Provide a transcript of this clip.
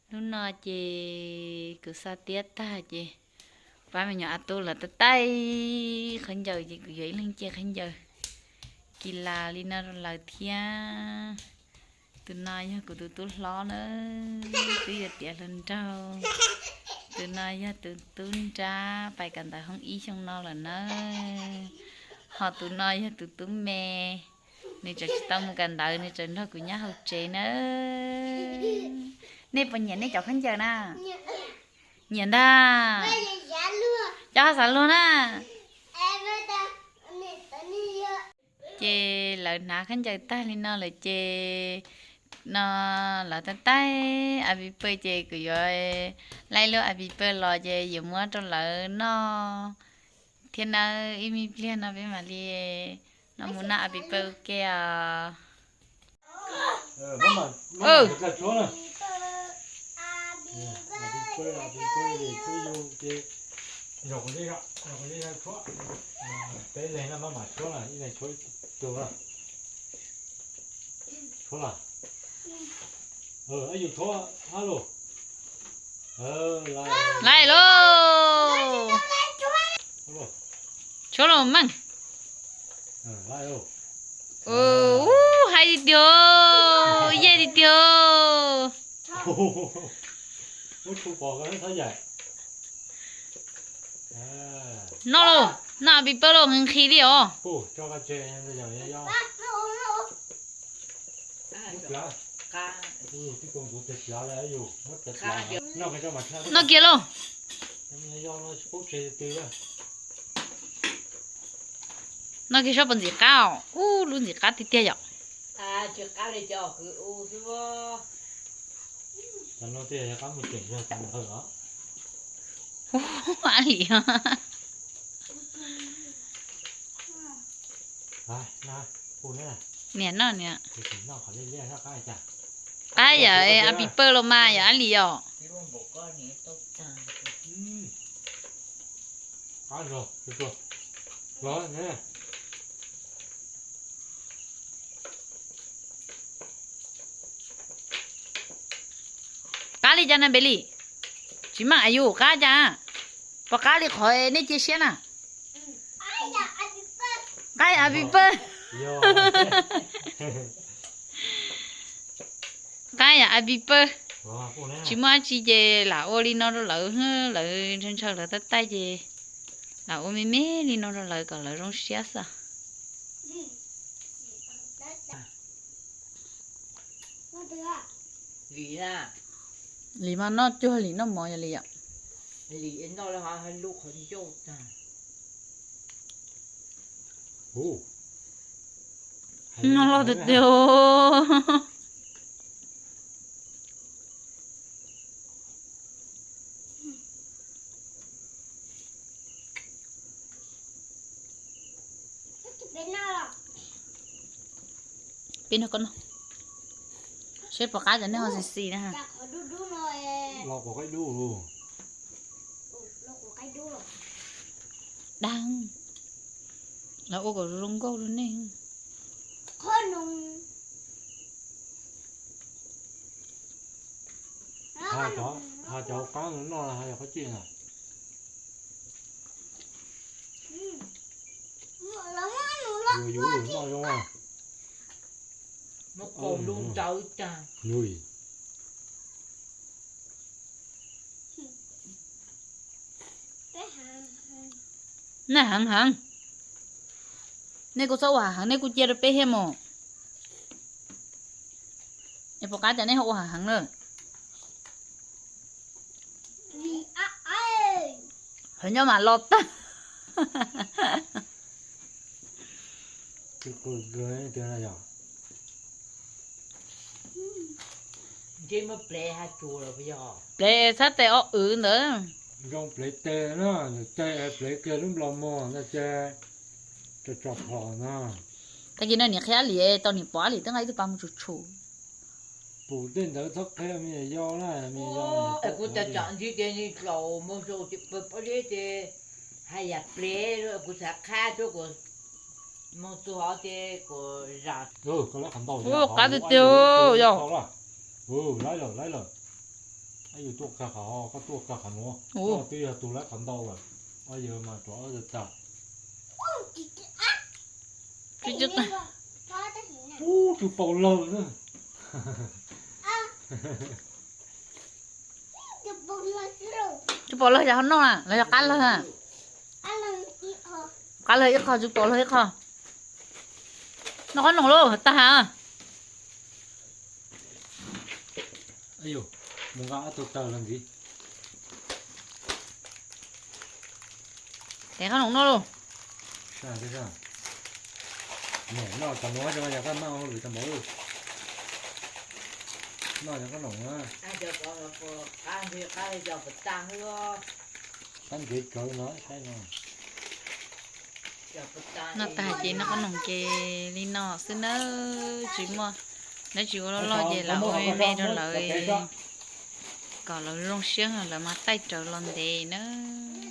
Hnub no ces kuv xa tiab tag ces pab me nyuam a tub lawv taij taij khaub ncaws ces kuv yuav ib leeg cia khaub ncaws kis las li no rau lawv thiab. Tus no yog kuv tus tub hlob na, twb yuav tiav hluas nraug. Tus no yog tus tub nrab, pais kawm ntawv hoob ib xyoo no lawm na. Ho tus no yog tus tub me, nws tseem tsis tau mus kawm ntawv, nws tseem nrog kuv nyob hauv tsev na. Nej puas nyiam nej cov khaub ncaws na? Nyiam ntag. Cov ho xav luag na. Ces lawv hnav khaub ncaws tag li no lawm ces no lawv taij taij a pi pawg ces kuv yuav laij lub a pi pawg los ces yuav muab rau lawv noj thiab nawb. Ib me pliag no peb mam li no mus noj a pi pawg ua ke os. Lawm lauj, tshuab los meej. Ub, hais tiag tiag, yej tiag tiag. Noj lauj, noj a pi pawg lauj, nqhis nqhis li os. Noj kiag lauj. Noj kiag sab puas ntxim qab os. Ub, lub ntxim qab tiag tiag yom. Ab li, niam noj niam. Qab yam a pi pawg los mas yog ab li os. Qab li cas na Npes Lis? Tsis meej a yus, qab cas? Puas qab li qhov nej cia siab na? Qab yam a pi pawg. Qab yam a pi pawg. Tsis muaj dab tsi ces lam ua li no rau lawv, lawv ntshaw ntshaw lawv taij taij ces lam ua me me li no rau lawv kom lawv zoo siab xwb. Lis mas noj cuag Lis noj mov yog li yom. Noj loj tiag tiag. Peb noj koj noj. Seb puas qab cov nej ho xis xis na. Dab, los ua kom zoo nkauj rau nej. Hais cov qab no noj hais yog qhov txhia na. Yuav yus noj zoo. Muab qaug lub ntsawv tag. Nej heev heev. Nej kuj txhob ua heev, nej kuj cia rau peb thiab mus. Es puas qab cas nej ho ua heev heev na? Hov nyob mas los tag. Plev txhab tes ob wv ntawd. Zoo plev tes na, plev kiag lub nplos muag no ces tso tso phom no. Tag kis no niam qhia Lis tau niam pom Lis twb nqa ib tug pas mus tshum tshum. Pum tej ntawd txhob qhia me nyuam yau na, me nyuam yau. Kuv tau tsom ntsis ces nws tlaus mus rau pob zeb ces haj yam plev, kuv xav qhab tsuab kuv mus txog hov ces kuv zam. Ua qab tiag tiag yog. Laib lawm, laib lawm. Yus tuaj kawg qhov, koj tuaj kawg qhov nuav, twb yog tus lawv qhov ntau lawm. Ob yawg mas rov ob tawg tag. Ub, tus paus lawg na. Tus paus lawg yog ho noj na, los yog qab lawg na? Qab lawg ib qho, tus paus lawg ib qho. Noj qhob noom lauj, tag ha. Mus nqa ob tug tawg los ntxiv. Tev qhob noom noj lauj. Noj cov nuav yog koj maj hauj lwm tau npaum. Noj cov qhob noom na. Qab ntev kawg no saib no. Noj tag ces noj qhob noom ces li no xwb nawb, tsis muaj dab tsi ua loj loj ces lam ua me me rau lawv kom lawv zoo siab lawv mas taij rawv los ntev nawb.